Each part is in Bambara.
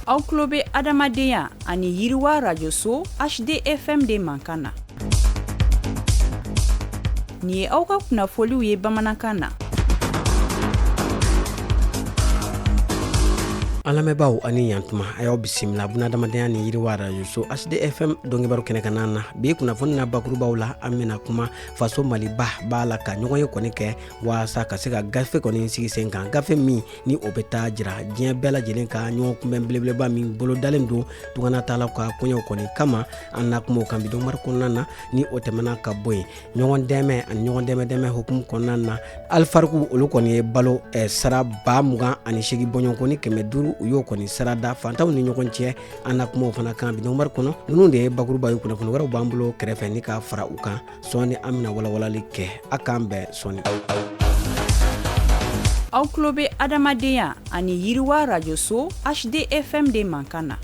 Aw tulo bɛ adamadenya ani yiriwa rajoso HDFM de mankan na. Nin ye aw ka kunnafoliw ye bamanankan na. An lamɛnbaaw ani yantuma, a y'aw bisimila bunadamadenya ni yiriwa rajoso HDFM donkibaru kɛnɛ kanna na. Bi kunnafoni na bakurubaw la, an bɛna kuma faso Maliba b'a la ka ɲɔgɔn ye kɔni kɛ waasa ka se ka gafe kɔni sigi sen kan, gafe min ni o bɛ taa jira diɲɛ bɛɛ lajɛlen ka ɲɔgɔn kunbɛn belebeleba min bolodalen don tunganataalaw ka koɲɛw kɔni kama. An na kuma o kan bi donkibaru kɔnɔna na. Ni o tɛmɛna ka bɔ yen, ɲɔgɔn dɛmɛ ani ɲɔgɔn dɛmɛ dɛmɛ hukumu kɔnɔna na, Alifariku olu kɔni ye balo sara 28,5 500, u y'o kɔni sara da fantanw ni ɲɔgɔn cɛ. An na kuma o fana kan bi donkibaru kɔnɔ. Ninnu de ye bakuruba ye. Kunnafoni wɛrɛw b'an bolo kɛrɛfɛ ni ka fara u kan sɔɔni, an bɛna walawalali kɛ. A k'an bɛn sɔɔni. Aw tulo bɛ adamadenya ani yiriwa rajoso HDFM de mankan na.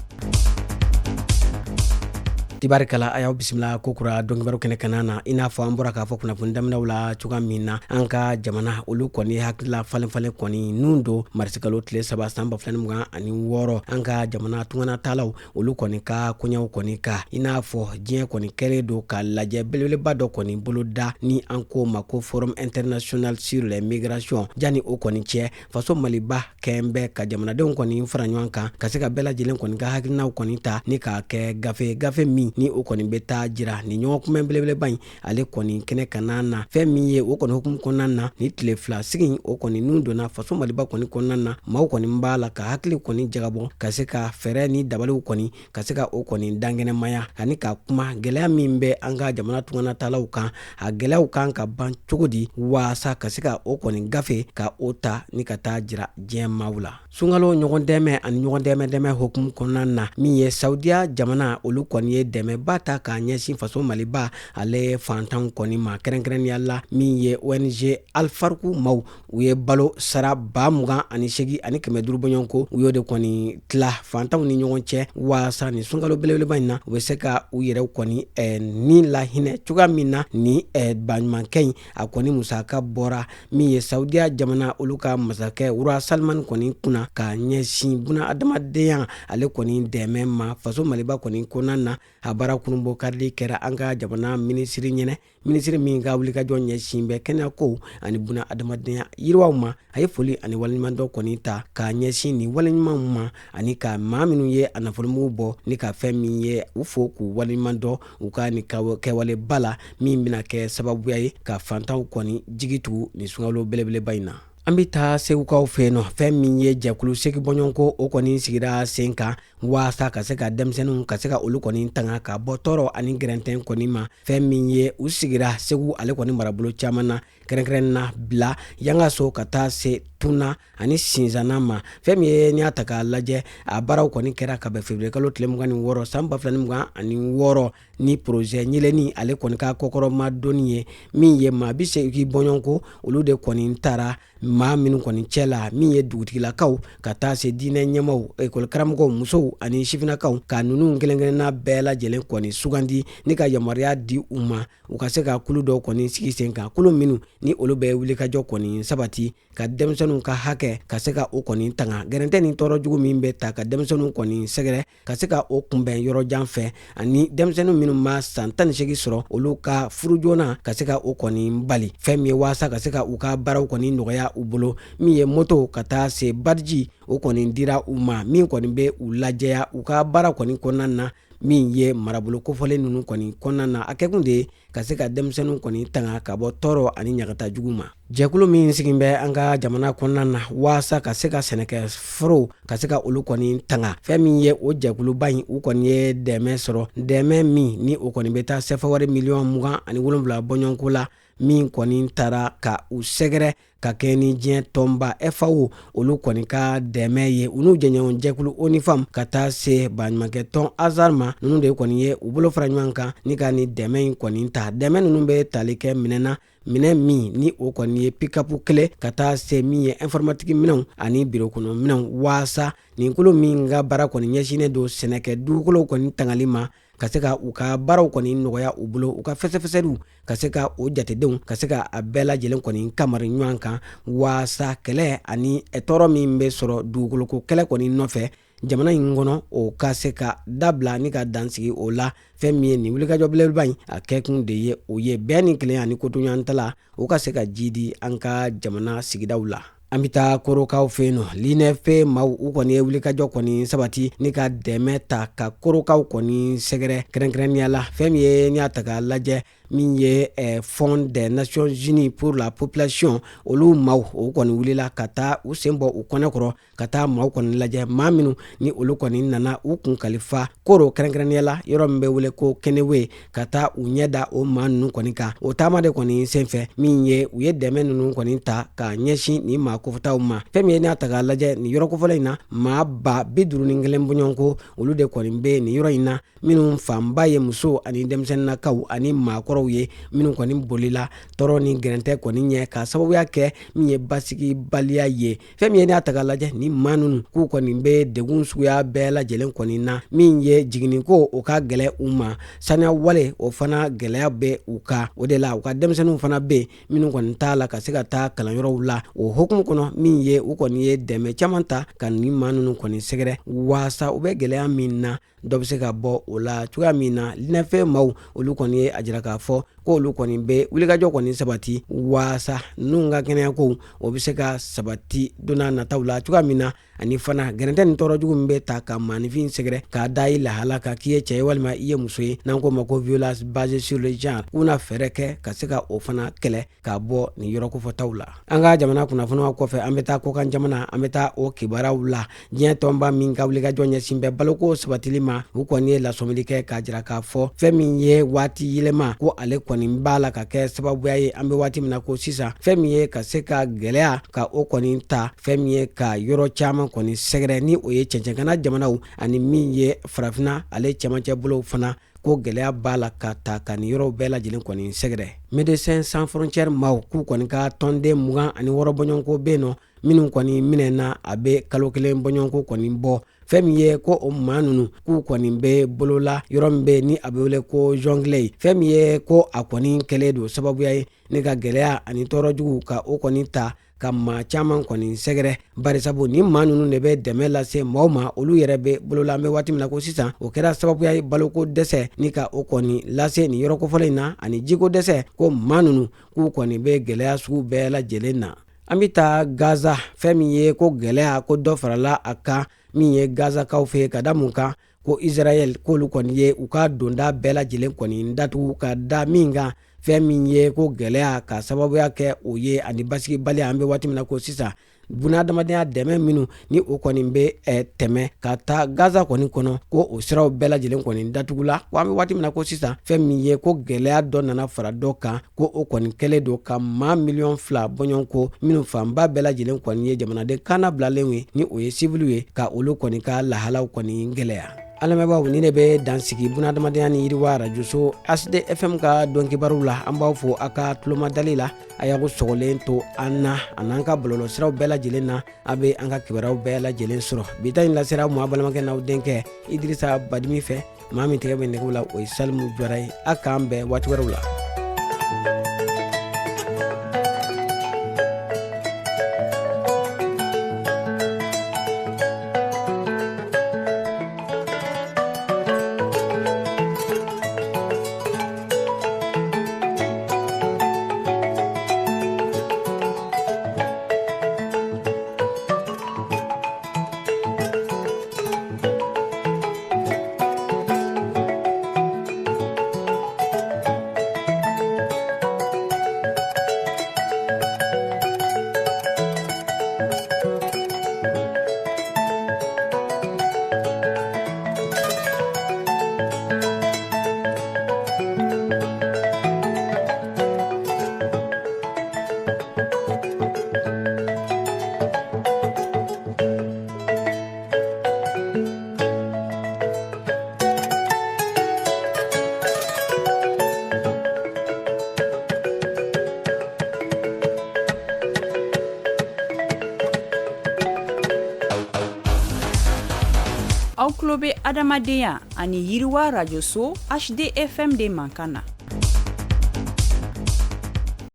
Tibarikala, a y'aw bisimila kokura donkibaru kɛnɛ kanna na. I n'a fɔ an bɔra k'a fɔ kunnafoni daminɛw la cogoya min na, an ka jamana olu kɔni hakilila falen falen kɔni nun don marisikalo tile 3 san 2026, an ka jamana tunganataalaw olu kɔni ka koɲɛw kɔni ka i n'a fɔ diɲɛ kɔni kɛlen don ka lajɛ belebeleba dɔ kɔni boloda ni an ko ma ko Forum international sur les migrations. Jani o kɔni cɛ, faso Maliba kɛn bɛ ka jamanadenw kɔni fara ɲɔgɔn kan ka se ka bɛɛ lajɛlen kɔni ka hakilinaw kɔni ta ni k'a kɛ gafe, gafe min ni o kɔni bɛ taa jira ni ɲɔgɔn kunbɛn belebeleba in ale kɔni kɛnɛ kanna na. Fɛn min ye o kɔni hukumu kɔnɔna na, ni tile 2 sigi o kɔni nun donna faso Maliba kɔni kɔnɔna na, maaw kɔni b'a la ka hakili kɔni jagabɔ ka se ka fɛɛrɛ ni dabaliw kɔni ka se ka o kɔni dankɛnɛmaya ani ka kuma gɛlɛya min bɛ an ka jamana tunganataalaw kan, a gɛlɛyaw kan ka ban cogo di, waasa ka se ka o kɔni gafe ka o ta ni ka taa jira diɲɛ maaw la. Sunkalo ɲɔgɔn dɛmɛ ani ɲɔgɔn dɛmɛ dɛmɛ hukumu kɔnɔna na, min ye Saudiya jamana olu kɔni ye dɛmɛba ta k'a ɲɛsin faso Maliba ale fantanw kɔni ma, kɛrɛnkɛrɛnnenya la min ye ONG Alfarku maaw, u ye balo sara 28,500 bɔɲɔgɔnko, u y'o de kɔni tila fantanw ni ɲɔgɔn cɛ waasa ni sunkalo belebeleba in na, u bɛ se ka u yɛrɛw kɔni ni lahinɛ cogoya min na. Ni baɲumankɛ in a kɔni musaka bɔra min ye Saudiya jamana olu ka masakɛ Roi Salman kɔni kunna ka ɲɛsin buna adamadenya ale kɔni dɛmɛ ma faso Maliba kɔni kɔnɔna na. A baara kurunbonkarili kɛra an ka jamana minisiri ɲɛnɛ, minisiri min ka wulikajɔ ɲɛsin bɛ kɛnɛyakow ani buna adamadenya yiriwaw ma. A ye foli ani waleɲumandɔn kɔni ta k'a ɲɛsin nin waleɲumanw ma ani ka maa minnu ye a nafolomugu bɔ ni ka fɛn min ye u fo k'u waleɲumandɔn u ka nin kɛwaleba la min bɛna kɛ sababuya ye ka fantanw kɔni jigi tugu nin sunkalo belebeleba in na. An bɛ taa Segukaw fɛ yen nɔ. Fɛn min ye jɛkulu 8 bɔɲɔgɔnko, o kɔni sigira sen kan waasa ka se ka denmisɛnninw ka se ka olu kɔni tanga ka bɔ tɔɔrɔ ani gɛrɛntɛ kɔni ma. Fɛn min ye u sigira Segu ale kɔni marabolo caman na, kɛrɛnkɛrɛn na Bila, Yangaso, ka taa se Tuna ani Sinzana ma. Fɛn min ye n'i y'a ta k'a lajɛ, a baaraw kɔni kɛra ka bɛn février kalo tile 26 san 2026 ni projet ɲɛlɛni ale kɔni ka kɔkɔrɔmadonni ye. Min ye maa 80 bɔɲɔgɔnko, olu de kɔni taara maa minnu kɔni cɛ la, min ye dugutigilakaw ka taa se diinɛ ɲɛmaaw, ekɔli karamɔgɔw, musow ani sifinnakaw, ka ninnu kelen-kelenna bɛɛ lajɛlen kɔni sugandi ni ka yamaruya di u ma u ka se ka kulu dɔw kɔni sigi sen kan, kulu minnu ni olu bɛ wulikajɔ kɔni sabati ka denmisɛnninw ka hakɛ ka se ka o kɔni tanga gɛrɛntɛ ni tɔɔrɔ jugu min bɛ ta ka denmisɛnninw kɔni sɛgɛrɛ, ka se ka o kunbɛn yɔrɔ jan fɛ, ani denmisɛnnin minnu ma san 18 sɔrɔ, olu ka furu joona, ka se ka o kɔni bali. Fɛn min ye waasa ka se ka u ka baaraw kɔni nɔgɔya u bolo, min ye moto ka taa se badge, o kɔni dira u ma, min kɔni bɛ u lajɛya u ka baara kɔni kɔnɔna na. Min ye marabolo kofɔlen ninnu kɔni kɔnɔna na, a kɛkun de ye ka se ka denmisɛnninw kɔni tanga ka bɔ tɔɔrɔ ani ɲagata jugu ma. Jɛkulu min sigin bɛ an ka jamana kɔnɔna na waasa ka se ka sɛnɛkɛ forow ka se ka olu kɔni tanga, fɛn min ye o jɛkuluba in, u kɔni ye dɛmɛ sɔrɔ, dɛmɛ min ni o kɔni bɛ taa sɛfawari 27 miliyɔn bɔɲɔgɔnko la, min kɔni taara ka u sɛgɛrɛ ka kɛ ni diɲɛ tɔnba FAO olu kɔni ka dɛmɛ ye, u n'u jɛɲɔgɔn jɛkulu ONU Femmes ka taa se baɲumankɛ tɔn ASAR ma. Ninnu de kɔni ye u bolo fara ɲɔgɔn kan ni ka nin dɛmɛ in kɔni ta. Dɛmɛ ninnu bɛ tali kɛ minɛn na, minɛn min ni o kɔni ye pikapu kelen ka taa se min ye informatique minɛnw ani biro kɔnɔ minɛnw, waasa nin kulu min ka baara kɔni ɲɛsinnen don sɛnɛkɛ dugukolow kɔni tangali ma, ka se ka u ka baaraw kɔni nɔgɔya u bolo, u ka fɛsɛfɛsɛliw ka se ka o jatedenw ka se ka a bɛɛ lajɛlen kɔni kamari ɲɔgɔn kan, waasa kɛlɛ ani tɔɔrɔ min bɛ sɔrɔ dugukoloko kɛlɛ kɔni nɔfɛ. jamana in kɔnɔ, o ka se ka dabila ni ka dansigi o la. Fɛn min ye nin wulikajɔ belebeleba in a kɛkun de ye, o ye bɛn ni kelenya ani kotoɲɔgɔntala, o ka se ka jidi an ka jamana sigidaw la. An bɛ taa Korokaw fɛ yen nɔ. L'INFP maaw, u kɔni ye wulikajɔ kɔni sabati ni ka dɛmɛ ta ka Korokaw kɔni sɛgɛrɛ, kɛrɛnkɛrɛnnenya la fɛn min ye n'i y'a ta k'a lajɛ, min ye Fonds des Nations Unies pour la population, olu maaw, o kɔni wulila ka taa u sen bɔ u kɔnɛ kɔrɔ ka taa maaw kɔni lajɛ, maa minnu ni olu kɔni nana u kun kalifa Koro, kɛrɛnkɛrɛnnenya la yɔrɔ min bɛ wele ko Kenewe, ka taa u ɲɛ da o maa ninnu kɔni kan. O taama de kɔni senfɛ, min ye u ye dɛmɛ ninnu kɔni ta ka ɲɛsin nin maa kofɔtaw ma. Fɛn min ye n'i y'a ta k'a lajɛ, nin yɔrɔ kofɔlen in na, maa 51 bɔɲɔgɔnko, olu de kɔni bɛ nin yɔrɔ in na, minnu fanba ye muso ani denmisɛnninnakaw ani maakɔrɔw ye, minnu kɔni bolila tɔɔrɔ ni gɛrɛntɛ kɔni ɲɛ ka sababuya kɛ min ye basigibaliya ye. Fɛn min ye n'i y'a ta k'a lajɛ, ni maa ninnu k'u kɔni bɛ degun suguya bɛɛ lajɛlen kɔni na, min ye jiginniko, o ka gɛlɛ u ma, saniya wale, o fana gɛlɛya bɛ u kan. O de la u ka denmisɛnninw fana bɛ yen minnu kɔni t'a la ka se ka taa kalanyɔrɔw la. O hukumu kɔnɔ, min ye u kɔni ye dɛmɛ caman ta ka nin maa ninnu kɔni sɛgɛrɛ, waasa u bɛ gɛlɛya min na, dɔ bɛ se ka bɔ o la cogoya min na. L'INFP maaw, olu kɔni ye a jira k'a fɔ ko olu kɔni bɛ wulikajɔ kɔni sabati waasa ninnu ka kɛnɛyakow, o bɛ se ka sabati don n'a nataw la cogoya min na, ani fana gɛrɛntɛ ni tɔɔrɔ jugu min bɛ ta ka maaninfin sɛgɛrɛ k'a da i lahala kan, k'i ye cɛ ye walima i ye muso ye, n'an k'o ma ko violence basée sur le genre, k'u na fɛɛrɛ kɛ ka se ka o fana kɛlɛ ka bɔ nin yɔrɔ kofɔtaw la. An ka jamana kunnafoniw kɔfɛ, an bɛ taa kɔkan jamana, an bɛ taa o kibaruyaw la. Diɲɛ tɔnba min ka wulikajɔ ɲɛsin bɛ baloko sabatili ma, u kɔni ye lasɔmili kɛ k'a jira k'a fɔ fɛn min ye waati yɛlɛma ko ale kɔni b'a la ka kɛ sababuya ye an bɛ waati min na ko sisan, fɛn min ye ka se ka gɛlɛya ka o kɔni ta, fɛn min ye ka yɔrɔ caman kɔni sɛgɛrɛ, ni o ye cɛncɛnkana jamanaw ani min ye Farafinna ale cɛmancɛ bolow fana, ko gɛlɛya b'a la ka ta ka nin yɔrɔw bɛɛ lajɛlen kɔni sɛgɛrɛ. Médecins Sans Frontières maaw k'u kɔni ka tɔnden 26 bɔɲɔgɔnko bɛ yen nɔ, minnu kɔni minɛna a bɛ kalo 1 bɔɲɔgɔnko kɔni bɔ. Fɛn min ye ko o maa ninnu k'u kɔni bɛ bolola yɔrɔ min bɛ ni a bɛ wele ko Jonglei, fɛn min ye ko a kɔni kɛlen don sababuya ye ne ka gɛlɛya ani tɔɔrɔ jugu ka o kɔni ta ka maa caman kɔni sɛgɛrɛ, barisabu ni maa ninnu de bɛ dɛmɛ lase maaw ma, olu yɛrɛ bɛ bolola an bɛ waati min na ko sisan. O kɛra sababuya ye baloko dɛsɛ ni ka o kɔni lase nin yɔrɔ kofɔlen in na, ani jiko dɛsɛ, ko maa ninnu k'u kɔni bɛ gɛlɛya sugu bɛɛ lajɛlen na. An bɛ taa Gaza. Fɛn min ye ko gɛlɛya ko dɔ farala a kan min ye Gazakaw fɛ, ka da mun kan? Ko Israɛl k'olu kɔni ye u ka donda bɛɛ lajɛlen kɔni datugu, ka da min kan, fɛn min ye ko gɛlɛya ka sababuya kɛ o ye ani basigibaliya an bɛ waati min na ko sisan, bunadamadenya dɛmɛ minnu ni o kɔni bɛ tɛmɛ ka taa Gaza kɔni kɔnɔ, ko o siraw bɛɛ lajɛlen kɔni datugula. Ko an bɛ waati min na ko sisan, fɛn min ye ko gɛlɛya dɔ nana fara dɔ kan, ko o kɔni kɛlen don ka maa 2 miliyɔn bɔɲɔgɔnko, minnu fanba bɛɛ lajɛlen kɔni ye jamanaden kana bilalenw ye, ni o ye siviliw ye, ka olu kɔni ka lahalaw kɔni gɛlɛya. An lamɛnbaaw, ni ne bɛ dan sigi bunadamadenya ni yiriwa arajoso HD FM ka dɔnkibaru la. An b'aw fo a ka tulomadali la. A y'aw sɔgɔlen to an na a n'an ka bɔlɔlɔsiraw bɛɛ lajɛlen na, a bɛ an ka kibaruyaw bɛɛ lajɛlen sɔrɔ. Bi ta in lasera aw ma balimakɛ n'aw denkɛ Idirisa Badimi fɛ. Maa min tɛgɛ bɛ nɛgɛw la, o ye Salimu Jara ye. A k'an bɛn waati wɛrɛw la. Aw tulo bɛ Adamadenya ani Yiriwa Rajoso HDFM de mankan na.